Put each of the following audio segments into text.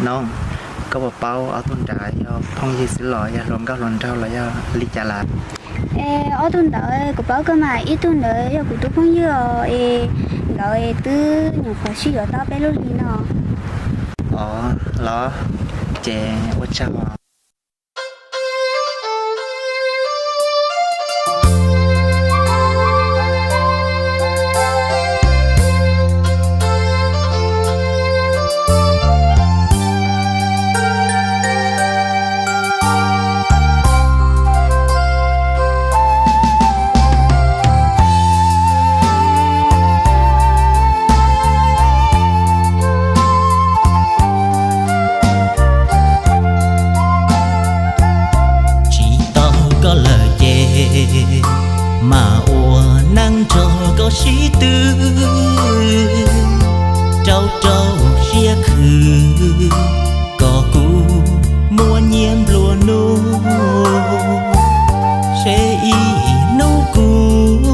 Nyob, koj puas paub ob tug nrad yog phooj ywg xwb los yog hluas nkauj hluas nraug los yog li cas lawm? Es ob tug ntawd kuv paub kawg mas, ib tug ntawd yog kuv tus phooj ywg os, es nkawd twb nyuam qhuav sib yuav tau peb lub hli no. Os, los ces ua tsaug. Tsis tau koj lawm ces mam ua neej nrog koj sib tw, rau rau siab khwv kom kuv muaj nyiaj nplua nuj, seb ib hnub kuv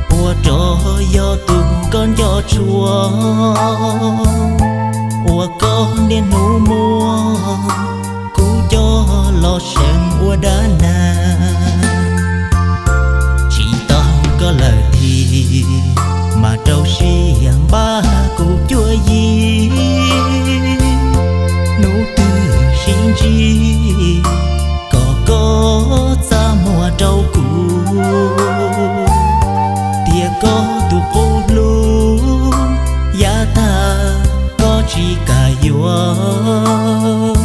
puas rov yog tus koj nco tshua, uas koj niaj hnub muab kuv coj los seev ua dab nas. Tsis tau koj lawm thiab mas rau siab npaj kuv cuab yig, hnub twg sib ntsib kom koj txaj muag rau kuv, tias koj tus qub hlub yav tag koj tsis kam yuav.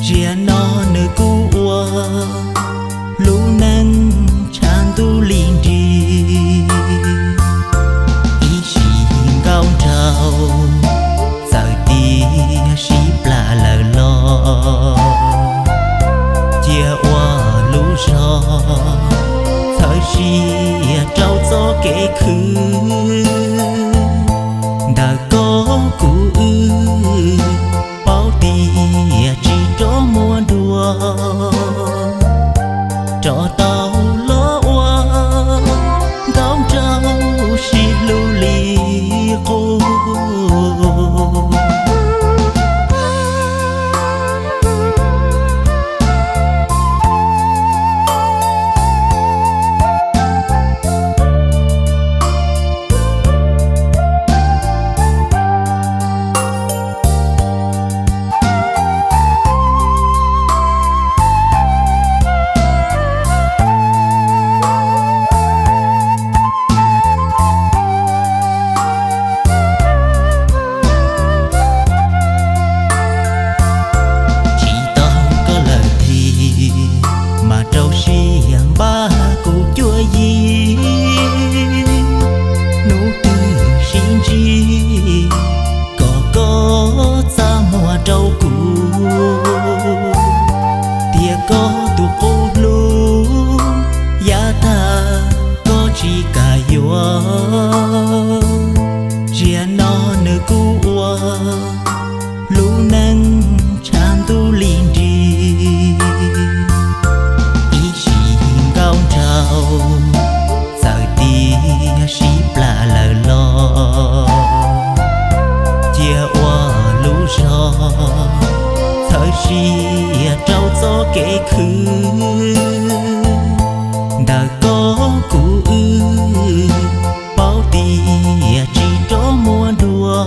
Ziag no nws kuj ua lub neej tshav ntuj li nrig, ib sim nkauj nraug txawm tias sib plam lawm los, cia ua lub zog txhawb sia rau txoj kev khwv ntawm koj kuv wb, paub tias tsis rov muaj dua, rov tau los ua nkauj nraug sib hlub li qub. Tsis tau koj lawm thiab mas rau siab npaj kuv cuab yig, hnub twg sib ntsib kom koj txaj muag rau kuv, tias koj tus qub hlub yav tag koj tsis kam yuav. Ziag no nws kuj ua lub neej tshav ntuj li nrig, ib sim nkauj nraug txawm tias sib plam lawm los, cia ua lub zog txhawb sia rau txoj kev khwv ntawm koj kuv wb, paub tias tsis rov muaj dua.